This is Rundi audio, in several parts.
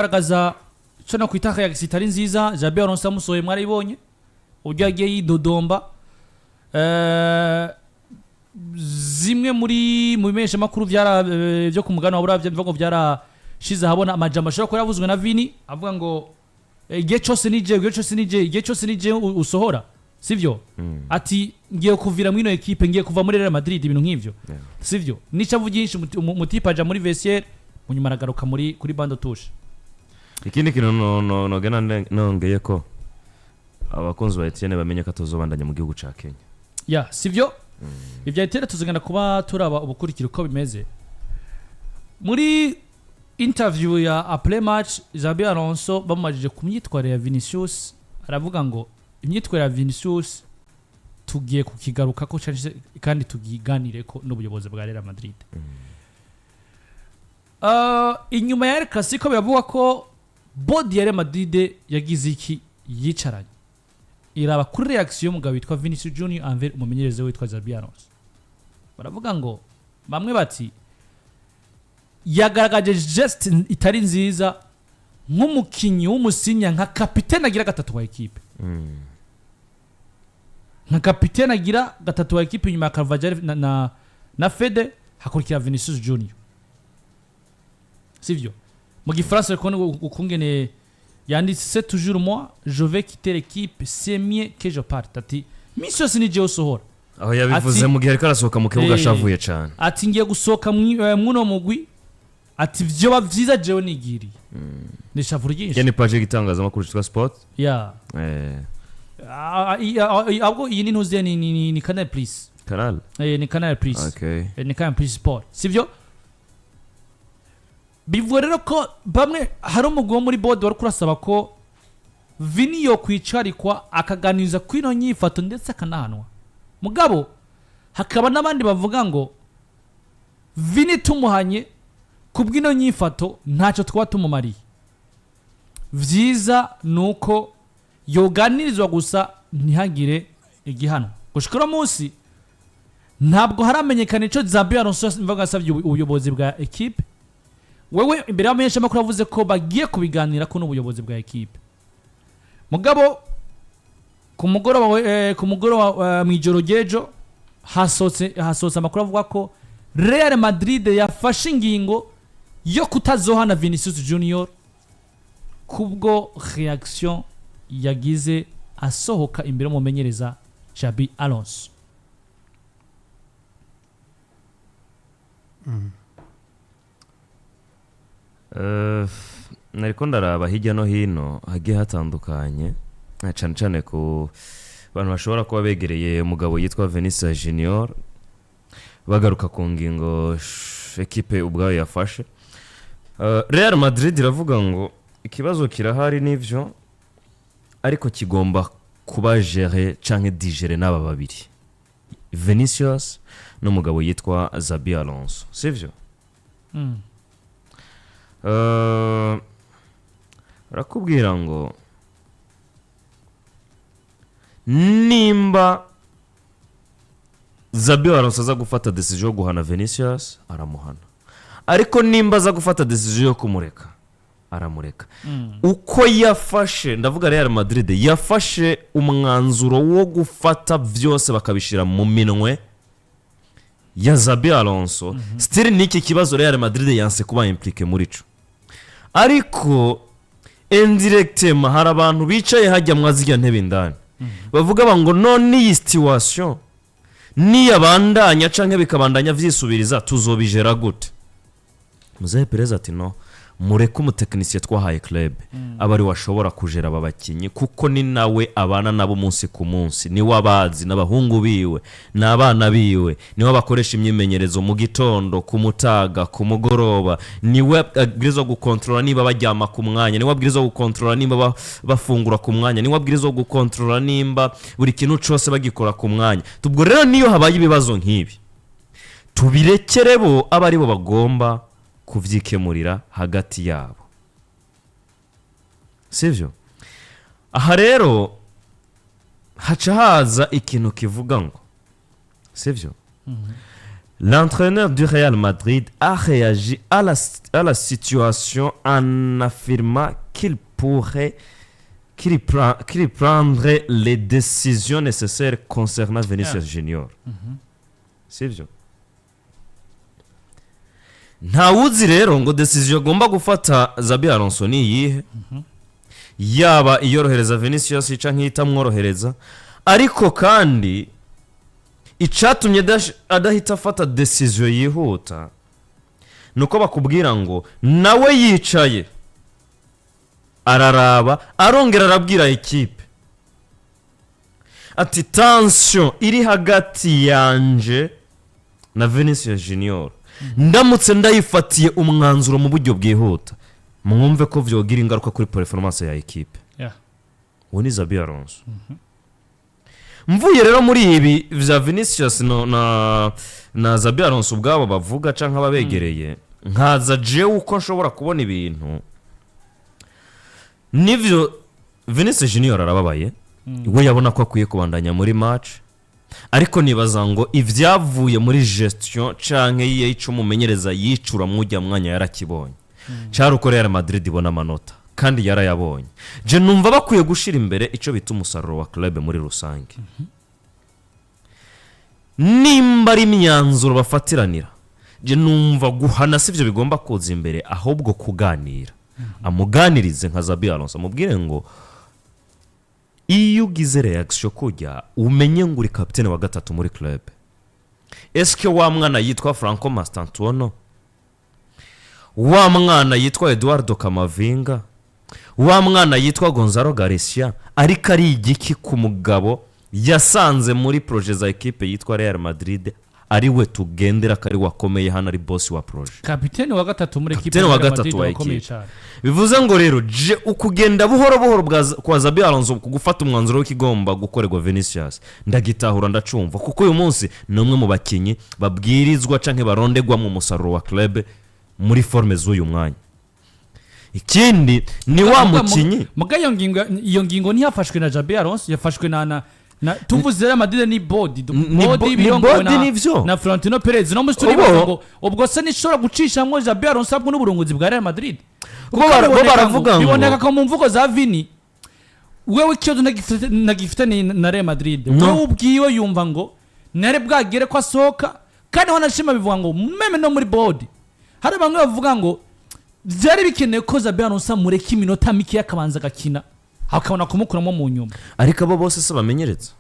Kugaragaza icyo no kwita réaction itari nziza. Xabi Alonso amusohoye, mwarayibonye uburyo yagiye yidodomba. Zimwe muri mu bimenyeshamakuru byara byo ku mugabane wa Buraya bivuga ngo byarashize ahabona amajambo ashobora kuba yavuzwe na Vini, avuga ngo igihe cyose nije, igihe cyose nije, igihe cyose nije usohora, sivyo? Ati ngiye kuvira muri ino ekipe, ngiye kuva muri Real Madrid, ibintu nk'ivyo, sivyo? N'ishavu ryinshi, mutipe aja muri vestiaire, munyuma aragaruka muri kuri banc de touche. Ikindi kintu nogena nongeye ko abakunzi ba Etienne bamenye ko atazobandanya mu gihugu ca Kenya. Ya, sivyo? Ibya Etienne tuzigana kuba turaba ubukurikira uko bimeze. Muri interview ya après match, Xabi Alonso bamubajije ku myitwarire ya Vinicius, aravuga ngo imyitwarire ya Vinicius tugiye kukigarukako kandi tukiganireko n'ubuyobozi bwa Real Madrid. Inyuma ya El Clasico biravugwa ko board ya Real Madrid yagize iki? Yicaranye, iraba kuri réaction y'umugabo witwa Vinicius Junior envers umumenyereza witwa Xabi Alonso. Baravuga ngo bamwe bati yagaragaje geste itari nziza nk'umukinnyi w'umusinya, nka kapitene agira gatatu wa ekipe, nka kapitene agira gatatu wa ekipe inyuma ya Carvajal na Fede hakurikira Vinicius Junior, sivyo? Mu gifaransa ariko ukungene yanditse: "C'est toujours moi, je vais quitter l'équipe, c'est mieux que je parte." Ati misi yose ni jewe usohora. Aho yabivuze mu gihe ariko arasohoka mu kibuga ashavuye cane. Ati ngiye gusohoka mw'uno mugwi, ati vyoba vyiza jewe nigiriye. Ni ishavu ryinshi. Iyo ni page y'igitangazamakuru cyitwa Sport. Ya. Ahubwo iyi ni ntuziye, ni Canal Plus. Canal. Ni Canal Plus. Ni Canal Plus Sport, sivyo? Bivuga rero ko bamwe, hari umugwi wo muri board wari kurasaba ko Vini yo kwicarikwa, akaganiriza kwino nyifato, ndetse akanahanwa. Mugabo hakaba n'abandi bavuga ngo Vini tumuhanye kubw'ino nyifato ntacyo twaba tumumariye, vyiza ni uko yoganirizwa gusa, ntihagire igihano. Gushika uno munsi ntabwo haramenyekana ico Xabi Alonso mvuga yasabye ubuyobozi bwa ekipe. Wewe imbere y'abamenyeshamakuru yavuze ko bagiye kubiganirako n'ubuyobozi bwa ekipe. Mugabo ku mugoroba ku mugoroba, mu ijoro ry'ejo, hasohotse amakuru avuga ko Real Madrid yafashe ingingo yo kutazohana Vinicius Junior kubwo réaction yagize asohoka imbere y'umumenyereza Xabi Alonso. Nariko ndaraba hirya no hino hagiye hatandukanye, cane cane ku bantu bashobora kuba begereye umugabo yitwa Vinicius Junior, bagaruka ku ngingo ekipe ubwayo yafashe. Real Madrid iravuga ngo ikibazo kirahari nivyo, ariko kigomba kuba géré canke digéré n'aba babiri, Vinicius n'umugabo yitwa Xabi Alonso, sivyo? Barakubwira ngo nimba Xabi Alonso aza gufata decision yo guhana Vinicius, aramuhana, ariko nimba aza gufata decision yo kumureka, aramureka. Uko yafashe, ndavuga Real Madrid yafashe umwanzuro wo gufata byose bakabishyira mu minwe ya Xabi Alonso, still n'iki kibazo Real Madrid yanse kuba impliqué muri cyo. Ariko indirectement hari abantu bicaye hajya mwazirya ntebe indani bavuga ngo none iyi situation niyabandanya canke bikabandanya vyisubiriza, tuzobijera gute? Muzehe Perez ati no, mureke umutekinisiye twahaye club aba ari we ashobora kujera aba bakinnyi, kuko ni nawe abana nabo umunsi ku munsi, niwe abazi, n'abahungu biwe, ni abana biwe, niwe bakoresha imyimenyerezo mu gitondo, ku mutaga, ku mugoroba, niwe abwirizwa gukontorora niba baryama ku mwanya, niwe abwirizwa gukontorora niba bafungura ku mwanya, niwe abwirizwa gukontorora nimba buri kintu cyose bagikora ku mwanya. Ubwo rero niyo habaye ibibazo nk'ibi, tubirekere bo, abe aribo bagomba kubyikemurira hagati yabo, sibyo? Aha rero haca haza ikintu kivuga ngo, sibyo? L'entraîneur du Real Madrid a réagi à la situation en affirmant qu'il pourrait qu'il prendrait les décisions nécessaires concernant Vinicius Junior. Sibyo? Ntawuzi rero ngo décision agomba gufata Xabi Alonso ni iyihe, yaba iyorohereza Vinicius canke itamworohereza. Ariko kandi icatumye adahita afata décision yihuta ni uko bakubwira ngo nawe yicaye araraba, arongera arabwira ekipe ati: "Tension iri hagati yanje na Vinicius Junior, ndamutse ndayifatiye umwanzuro mu buryo bwihuta, mwumve ko vyogira ingaruka kuri performance ya ekipe." Uwo ni Xabi Alonso. Mvuye rero muri ibi vya Vinicius no, na Xabi Alonso ubwabo bavuga canke ababegereye, nkaza jewe uko nshobora kubona ibintu. Nivyo, Vinicius Junior arababaye, we yabona ko akwiye kubandanya muri match, ariko nibaza ngo ibyavuye muri gestion canke yico umumenyereza yicura mwujya mwanya yarakibonye, cyari uko Real Madrid ibona amanota kandi yarayabonye. Je numva bakwiye gushira imbere icyo bita umusaruro wa club muri rusange. Nimba ari imyanzuro bafatiranira, je numva guhana si byo bigomba kuza imbere, ahubwo kuganira. Amuganirize nka Xabi Alonso, amubwire ngo iyo ugize réaction kujya, umenye ngo uri kapitene wa gatatu muri club. Eske wa mwana yitwa Franco Mastantuono, wa mwana yitwa Eduardo Camavinga, wa mwana yitwa Gonzalo Garcia, ariko ari igiki ku mugabo yasanze muri projet za ekipe yitwa Real Madrid, ari we tugendera, ko ari wakomeye hano, ari boss wa projet? Kapitene wa gatatu muri ekipe Kapitene wa ya Real gatatu Madrid wa wakomeye ekipe. cyane. Bivuze ngo rero je ukugenda buhoro buhoro kwa Xabi Alonso ku gufata umwanzuro w'ikigomba gukorerwa Vinicius, ndagitahura, ndacumva, kuko uyu munsi ni umwe mu bakinnyi babwirizwa canke barondegwa mu musaruro wa club muri forme z'uyu mwanya. Ikindi ni wa mukinyi Muga iyo ngingo ntiyafashwe na Xabi Alonso, yafashwe na tuvuze Real Madrid ni board. Ni board ni birongowe board, nivyo. Na Florentino Perez no musi turibaza ngo ubwo se nishobora gucishamwo Xabi Alonso ahubwo n'uburongozi bwa Real Madrid? Bo bo baravuga ngo biboneka ko mu mvugo za Vini, wewe ikibazo ntagifitanye na Real Madrid. No. Wewe ubwiwe yumva ngo nare bwagere ko asohoka, kandi wanashima bivuga ngo même no muri board hari bamwe bavuga ngo byari bikenewe ko Xabi Alonso amureka iminota mike akabanza agakina, akabona kumukuramo mu nyuma. Ariko abo bose se bamenyereza?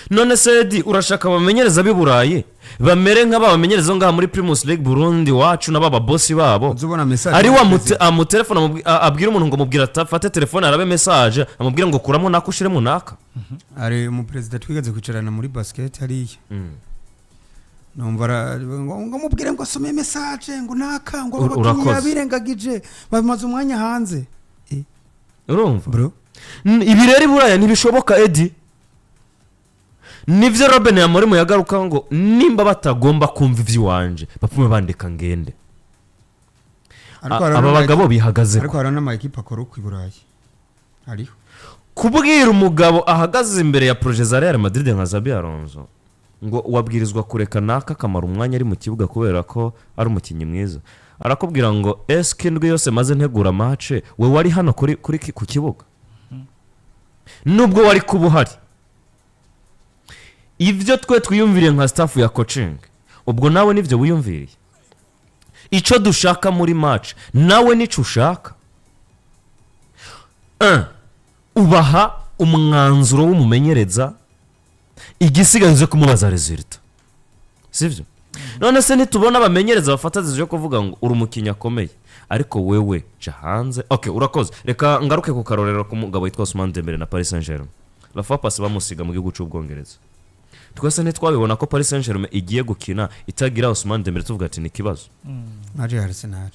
None se Edi, urashaka abamenyereza b'i Burayi bamere nk'aba bamenyereza ngaha muri Primus League Burundi wacu n'aba bosi babo? Uza ubona message Ari ya wa perezida. Amutelefone abwira umuntu ngo mubwira afate telefone arabe message, amubwira ngo kuramo naka ushiremo naka. Hari umuperezida twigeze kwicarana muri basket hariya, numva ngo mubwire ngo asome message, ngo naka ngo abakinnyi Urakoze. yabirengagije, bamaze umwanya hanze. Urumva? Bro. Ibi rero i Buraya ntibishoboka, Edi. Nivyo Ruben Amorim yagaruka ngo nimba batagomba kumva ivy'iwanje, bapfume bandeka ngende. Ariko hari Aba bagabo bihagaze. Ariko hari n'ama ekipa akora uko i Burayi hariho. Kubwira umugabo ahagaze imbere ya projet za Real Madrid nka Xabi Alonso ngo wabwirizwa kureka naka akamara umwanya ari mu kibuga kubera ko ari umukinnyi mwiza, arakubwira ngo eske indwi yose maze ntegura match, we wari hano kuri ku kibuga nubwo wari kuba uhari? Ibyo twe twiyumviriye nka staff ya coaching, ubwo nawe nibyo wiyumviriye? Icyo dushaka muri match nawe nicyo ushaka. Un, ubaha umwanzuro w'umumenyereza, igisigaye uze kumubaza résultat, sibyo? None se nitubona abamenyereza bafata yo kuvuga ngo uri umukinnyi akomeye, ariko wewe jya hanze? Ok, urakoze. Reka ngaruke ku karorero k'umugabo witwa Ousmane Dembele na Paris Saint Germain. La fois passée bamusiga mu gihugu cy'Ubwongereza, twese ntitwabibona ko Paris Saint Germain igiye gukina itagira Ousmane Dembele, tuvuga ati ni ikibazo? Match ya Arsenal.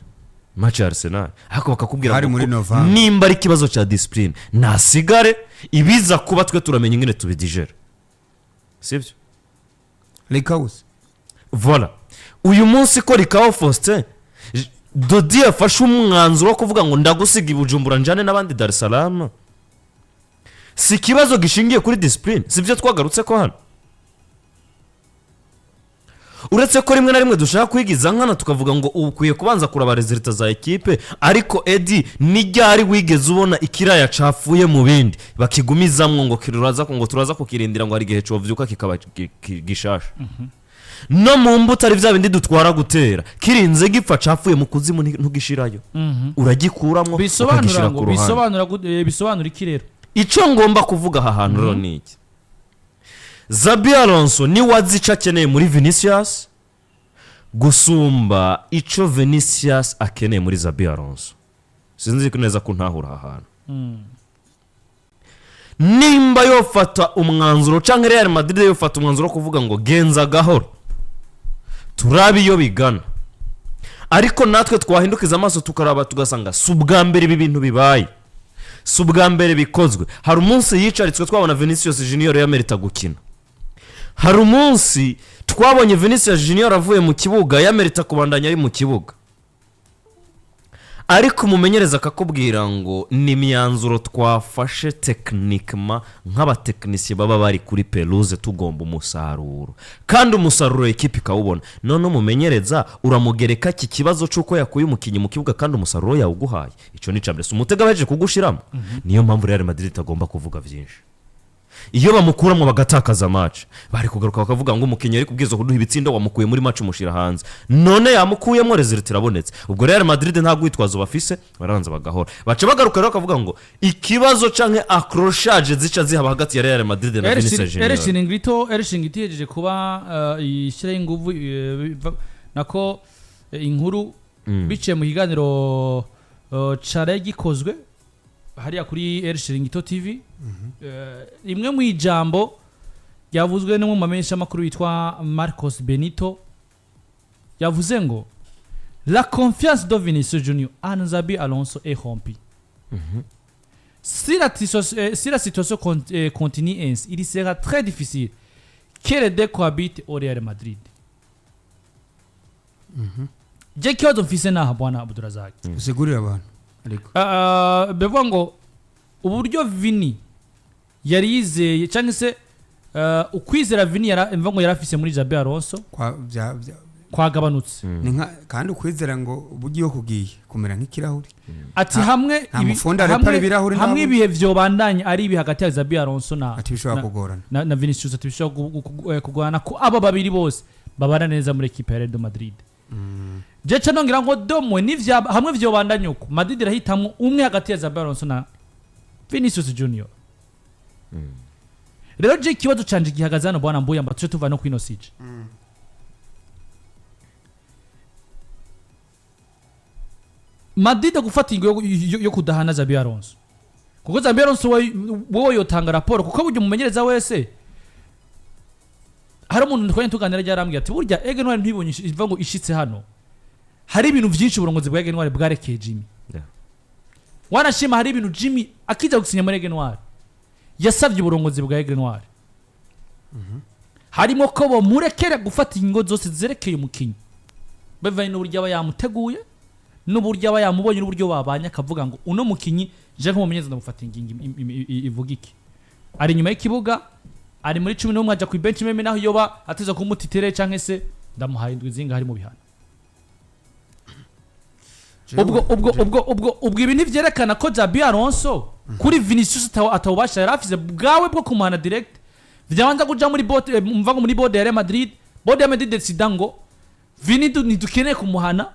Match ya Arsenal, ariko bakakubwira Hari ngo muri November. Nimba ari ikibazo cya discipline, nasigare, ibiza kuba twe turamenya ingene tubidigera, sibyo? Lake. Voilà, uyu munsi ko Rikawo Faustin Dodi yafashe umwanzuro wo kuvuga ngo ndagusiga i Bujumbura njyane n'abandi Dar es Salaam, si ikibazo gishingiye kuri discipline? Si byo twagarutse ko hano? Uretse ko rimwe na rimwe dushaka kwigiza nkana, tukavuga ngo ukwiye kubanza kuraba résultats za ekipe. Ariko Edi, n'iryari wigeze ubona ikiraya capfuye mu bindi bakigumizamwo ngo kiruraza, ngo turaza kukirindira, ngo hari igihe covyuka kikaba gishasha? No mu mbuto ari bya bindi dutwara gutera, kirinze gipfa capfuye mu kuzimu, ntugishirayo, uragikuramwo Bisobanura ukagishyira ngo ku ruhande. Bisobanura iki rero? Icyo ngomba kuvuga aha hantu rero ni iki: Xabi Alonso niwe azi icyo akeneye muri Vinicius gusumba icyo Vinicius akeneye muri Xabi Alonso. Sinzi neza ko ntahura aha hantu. Nimba yofata umwanzuro, cyangwa Real Madrid yofata umwanzuro wo kuvuga ngo genza gahoro, turabe iyo bigana, ariko natwe twahindukiza amaso tukaraba, tugasanga si ubwa mbere ibi bintu bibaye, si ubwa mbere bikozwe. Hari umunsi yicaritswe twabona Vinicius Junior yamerita gukina, hari umunsi twabonye Vinicius Junior avuye mu kibuga yamerita kubandanya ari mu kibuga, ariko umumenyereza akakubwira ngo ni imyanzuro twafashe techniquement nk'abatekinisiye baba bari kuri pelouse, tugomba umusaruro, kandi umusaruro ekipi ikawubona. None umumenyereza uramugereka iki kibazo cy'uko yakuye umukinnyi mu kibuga kandi umusaruro yawuguhaye? Icyo ni icya mbere. Si umutego abahejeje kugushiramo? Niyo mpamvu Real Madrid itagomba kuvuga byinshi. Iyo bamukuramo bagatakaza match, bari kugaruka bakavuga ngo umukinnyi ari kubwiza kuduha ibitsindo wamukuye muri match umushyira hanze. None yamukuyemo, résultat irabonetse. Ubwo Real Madrid nta rwitwazo bafise, barabanza bagahora, baca bagaruka rero bakavuga ngo ikibazo canke accrochage zica zihaba hagati ya Real Madrid na Vinicius Junior. El Chiringuito ihejeje kuba ishyiraho inguvu, nako inkuru biciye mu kiganiro cari gikozwe hariya kuri El Chiringuito TV. Rimwe mu ijambo ryavuzwe n'umwe mu bamenyeshamakuru witwa Marcos Benito, yavuze ngo "La confiance de Vinicius Junior en Xabi Alonso est rompue. Si la situation continue ainsi, il sera très difficile que les deux cohabitent au Real Madrid." Je kibazo mfise naha, bwana Abdurazak. Usigurire abantu ariko. Bivuga ngo uburyo Vini yari yizeye, cyangwa se ukwizera Vini mvuga ngo yari afise muri Xabi Alonso kwa bya kwagabanutse. Ni nka kandi ukwizera ngo uburyo iyo kugiye kumera nk'ikirahuri. Ati hamwe nta mufundi arepara ibirahuri hamwe ntabwo. Ibihe vyobandanya ari ibi hagati ya Xabi Alonso na Ati bishobora kugorana. na Vinicius, ati bishobora kugorana ko aba babiri bose babana neza muri ekipe ya Real Madrid. Je ca nongera ngo domwe nivya hamwe vyobandanya uko, Madrid irahitamwo umwe hagati ya Xabi Alonso na Vinicius Junior. Rero je ikibazo canje gihagaze hano, bwana Mbuya, mba tuce tuva no kwino sije. Madrid gufata ingingo yo kudahana Xabi Alonso, kuko Xabi Alonso wowe yotanga raporo, kuko burya umumenyereza wese, hari umuntu twari tuganira ryarambwiye ati burya Aigle Noir ntibonye iva ngo ishitse hano, hari ibintu byinshi uburongozi bwa Aigle Noir bwarekeye Jimmy. Wanashima hari ibintu Jimmy akija gusinya muri Aigle Noir yasabye uburongozi bwa Aigle Noir, harimo ko bomurekera gufata ingingo zose zerekeye umukinnyi bivanye n'uburyo aba yamuteguye, n'uburyo aba yamubonye, n'uburyo babanye, akavuga ngo uno mukinyi je nk'umumenyereza ndamufata ingingo ivuga iki, ari inyuma y'ikibuga, ari muri 11, aja ku bench, même naho yoba ateza kumutitere, canke se ndamuhaye indwi zinga hari mu bihano. Ubwo ibi ntivyerekana ko Xabi Alonso kuri Vinicius atawubasha yari afise bwawe bwo kumuhana direct, vyabanza kuja muri board, mva ngo muri board ya Real Madrid, board ya Madrid decida ngo Vini ntidukeneye kumuhana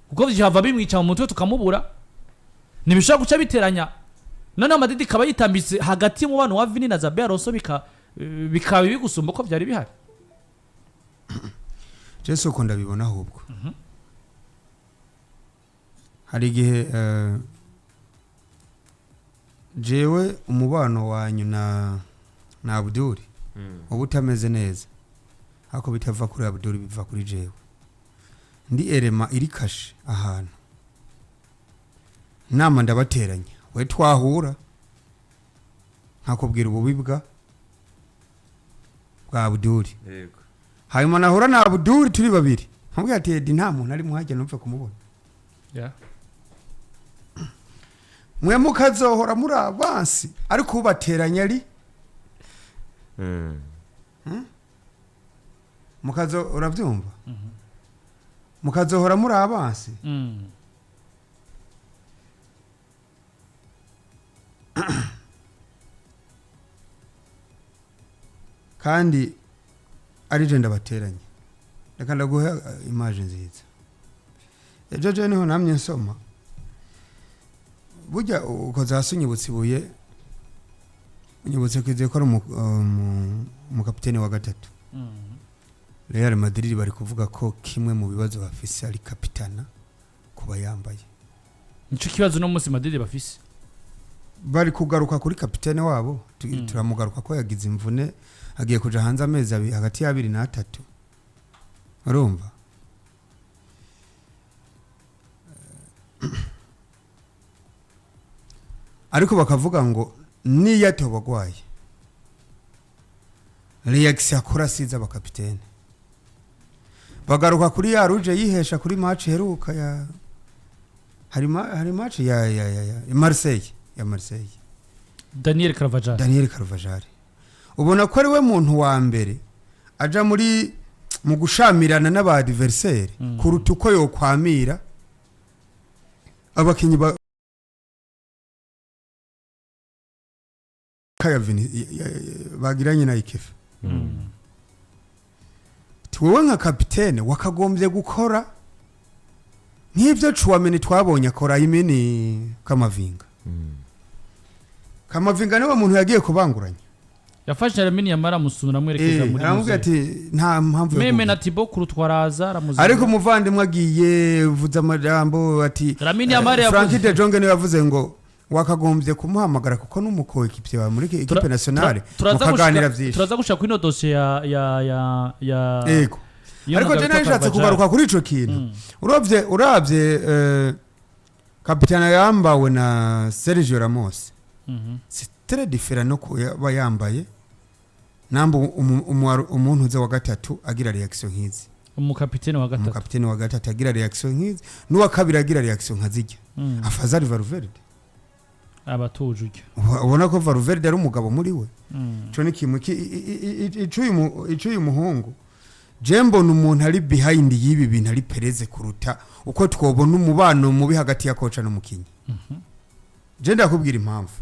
kuko vyava bimwica mu mutwe tukamubura, ntibishobora guca biteranya. Noneho Madrid ikaba yitambitse hagati y'umubano wa Vini na Xabi Alonso, bikaba bibi gusumba uko vyari bihari. Je si uko ndabibona. Ahubwo hari igihe jewe umubano wanyu na Abdul uba utameze neza, ariko bitava kuri Abdul, biva kuri jewe. Ndi erema iri kashe ahantu nama ndabateranya, we twahura nkakubwira ububi bwa Abdul, hanyuma nahura na Abdul turi babiri nkabwira ati Edi nta muntu ari muhajya numve kumubona. Mwe mukazohora muri abansi, ariko ubateranya ari Mukazo urabyumva, mukazohora muri abansi. Kandi ari je ndabateranye. Reka ndaguhe image nziza. Ejo je niho namye nsoma, burya ukoze hasi unyibutse ibuye, unyibutse kwizeye ko ari umukapiteni wa gatatu. Real Madrid bari kuvuga ko kimwe mu bibazo bafise ari kapitana kuba yambaye. Nico kibazo no munsi Madrid bafise. Bari kugaruka kuri kapitene wabo. Turamugaruka ko yagize imvune, agiye kuja hanze amezi abiri, hagati y'abiri n'atatu, urumva. Ariko bakavuga ngo niyo atobagwaye, reaction akora siza abakapitene. Bagaruka kuri ya ruje yihesha kuri match heruka ya hari match ya Marseille, ya Marseille. Daniel Carvajal. Daniel Carvajal ubona ko ari we muntu wa mbere aja muri mu gushamirana n'aba adversaire kuruta uko yokwamira abakinyi ba kaya Vini bagiranye na Ikefa. Wowe nka kapitene wakagombye gukora nk'ibyo Tchouameni twabonye akora imini Kamavinga. Kamavinga niwe muntu yagiye kubanguranya. Yafashe Lamine Yamal amusura, amwerekeza muri aramubwira muzehe. Ati nta mpamvu yo Meme kuvuga. na Thibaut Courtois araza aramuzana. Ariko umuvandimwe agiye vuza amajambo ati Lamine Yamal yavuze Frankie de Jong niwe yavuze ngo wakagombye kumuhamagara kuko n'umuko-équipier wawe muri équipe nationale, mukaganira byinshi. Turaza gushika kuri ino dosiye ya Yego. y'uno Ariko je mugabo nari witwa nshatse Carvajal. kugaruka kuri ico kintu. Uravye kapitana yambawe na Sergio Ramos, c'est très différent no kuba yambaye namba umuntu uze wa gatatu agira reaction nk'izi. Umukapitene wa gatatu. Umukapiteni wa gatatu agira reaction nk'izi, n'uwa kabiri agira reaction nka zijya. Afazari Valverde Abatuje uryo. Ubona ko Valverde ari umugabo muri we. Ico ni kimwe icuyu muhungu. Je mbona umuntu ari behind y'ibi bintu ari Perez kuruta uko twobona umubano mubi hagati ya koca n'umukinyi. Je ndakubwira impamvu.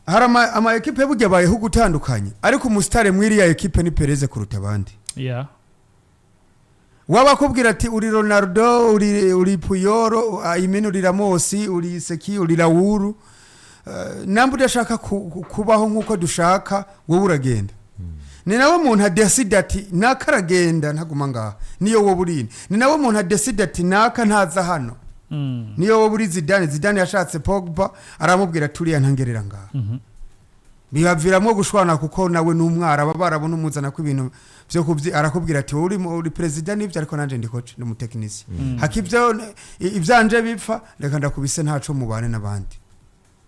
Hari ama ekipe burya abayeho gutandukanye, ariko umusitari mw'iriya ekipe ni Perez kuruta abandi. Waba akubwira ati uri Ronaldo, uri Puyol, I mean, uri Ramos, uri Seki, uri Raul, namba udashaka kubaho nk'uko dushaka, wowe uragenda. Ni nawe muntu adesida ati naka aragenda, ntaguma ngaha, niyo wowe urinde. Ni nawe muntu adesida ati naka ntaza hano, niyo wowe uri Zidane. Zidane yashatse Pogba, aramubwira ati uriya ntangerera ngaha. Bibaviramo gushwana kuko nawe n'umwara aba barabona umuzana ko ibintu byo kubyi, arakubwira ati wowe uri perezida nibyo, ariko nanje ndi coach, ndi umutekinisiye, haka ibyo ibyanje bipfa, reka ndakubise ntaco mubane n'abandi,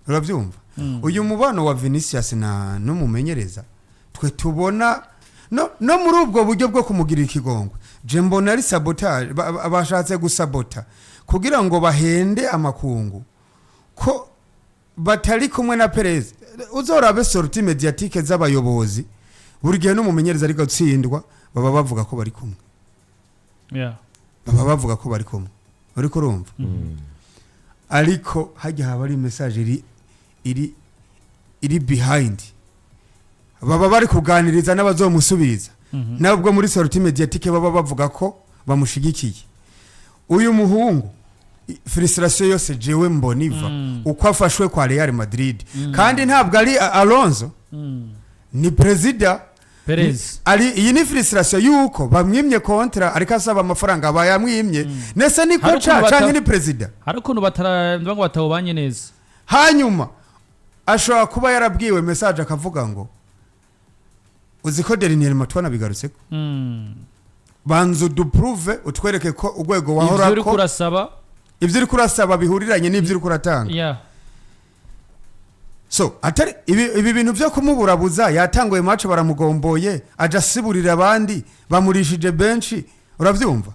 urabyumva. Uyu mubano wa Vinicius na n'umumenyereza twe tubona no muri ubwo buryo bwo kumugirira ikigongwe, je mbona ari sabotage. Bashatse gusabota kugira ngo bahende amakungu ko batari kumwe na Perez. Uzorabe sortie médiatique z'abayobozi buri gihe n'umumenyereza ariko gutsindwa, baba bavuga ko bari kumwe. Baba bavuga ko bari kumwe, uriko urumva. Ariko hajya haba ari message iri behind, baba bari kuganiriza n'abazomusubiza. Nabwo muri sortie médiatique baba bavuga ko bamushigikiye uyu muhungu. Frustration yose jewe mbona iva uko afashwe kwa Real Madrid, kandi ntabwo ari Alonso, ni perezida Perez. Ari iyi ni frustration yuko bamwimye contrat, ariko asaba amafaranga bayamwimye. Nese ni Hari koca ukuntu canke ni perezida? Hari ukuntu batara ngo batawubanye neza. Hanyuma ashobora kuba yarabwiwe message akavuga ngo uzi ko dernier matwana bigarutseko, banza uduprouve, utwereke ko urwego Ivyo wahora uriko ko urasaba. Ibyo uriko urasaba bihuriranye n'ibyo uriko uratanga. So atari ibi bintu byo kumuburabuza, yatanguye match baramugomboye, aja asiburira abandi, bamurishije benshi, urabyumva.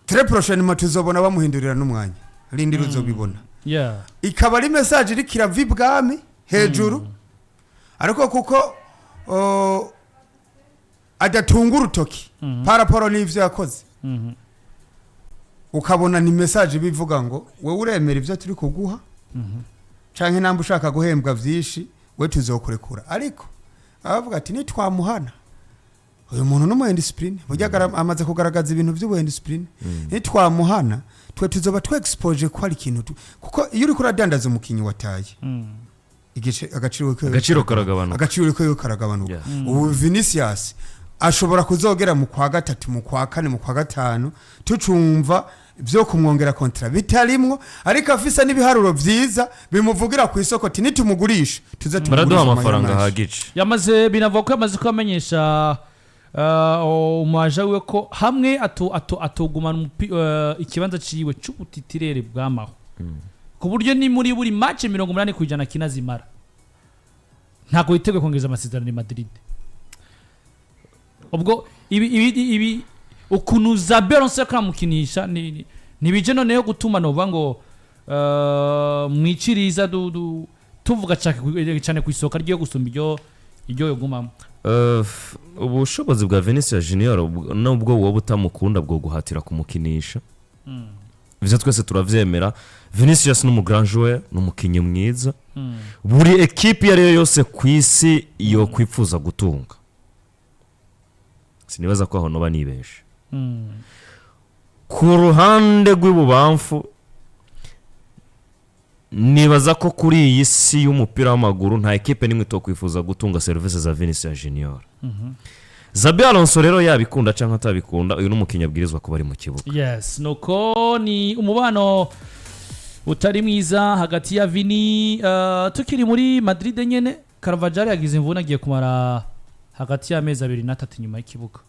Très prochainement tuzobona bamuhindurira n'umwanya, rindira uzobibona. Ikaba ari message iriko irava ibwami hejuru, ariko kuko Adatunga urutoki par rapport n'ivyo yakoze, ukabona ni message bivuga ngo wewe uremera ivyo turi kuguha, canke namba ushaka guhembwa vyinshi, we tuzokurekura. Ariko abavuga ati nitwamuhana, uyu muntu n'umu indiscipline, burya amaze kugaragaza ibintu by'ubu indiscipline, nitwamuhana twe tuzoba twexpose ko ari ikintu kuko iyo uriko uradandaza umukinyi wataye igice, agaciro kiwe Agaciro karagabanuka. Agaciro kiwe karagabanuka. Ubu Vinicius ashobora kuzogera mu kwa gatatu, mu kwa kane, mu kwa gatanu, tucumva byo kumwongera contrat bitarimwo, ariko afise n'ibiharuro vyiza bimuvugira ku isoko ati nitumugurisha tuze Baraduha tumugurisha amahera amafaranga menshi. ahagije. Yamaze, binavuga ko yamaze kubamenyesha umwaja wiwe ko hamwe atogumana ikibanza ciwe c'ubutitirere bwamaho, ku buryo ni muri buri match 80% kinazimara, ntabwo yiteguye kongeza amasezerano i Madrid. Ubwo ibi ukuntu Xabi Alonso yariko aramukinisha ntibije noneho gutuma novuga ngo mwiciriza tuvuga cane ku isohoka ryo gusumba iryo yogumamo. Ubushobozi bwa Vinicius Junior nubwo wowe utamukunda bwo guhatira kumukinisha, ivyo twese turavyemera. Vinicius ni umu grand joueur, ni umukinnyi mwiza buri ekipi iyo ari yo yose ku isi yo kwipfuza gutunga. Sinibaza ko aho noba nibeshe. Ku ruhande rw'ibubamfu, nibaza ko kuri iyi si y'umupira w'amaguru nta ekipe n'imwe itokwifuza gutunga serivisi za Vinicius Junior. Xabi Alonso rero, yabikunda cyangwa atabikunda, uyu ni umukinnyi abwirizwa kuba ari mu kibuga. Yes, nuko ni umubano utari mwiza hagati ya Vini. Tukiri muri Madrid nyene, Carvajal yagize imvune, agiye kumara hagati y'amezi 2 na 3 inyuma y'ikibuga.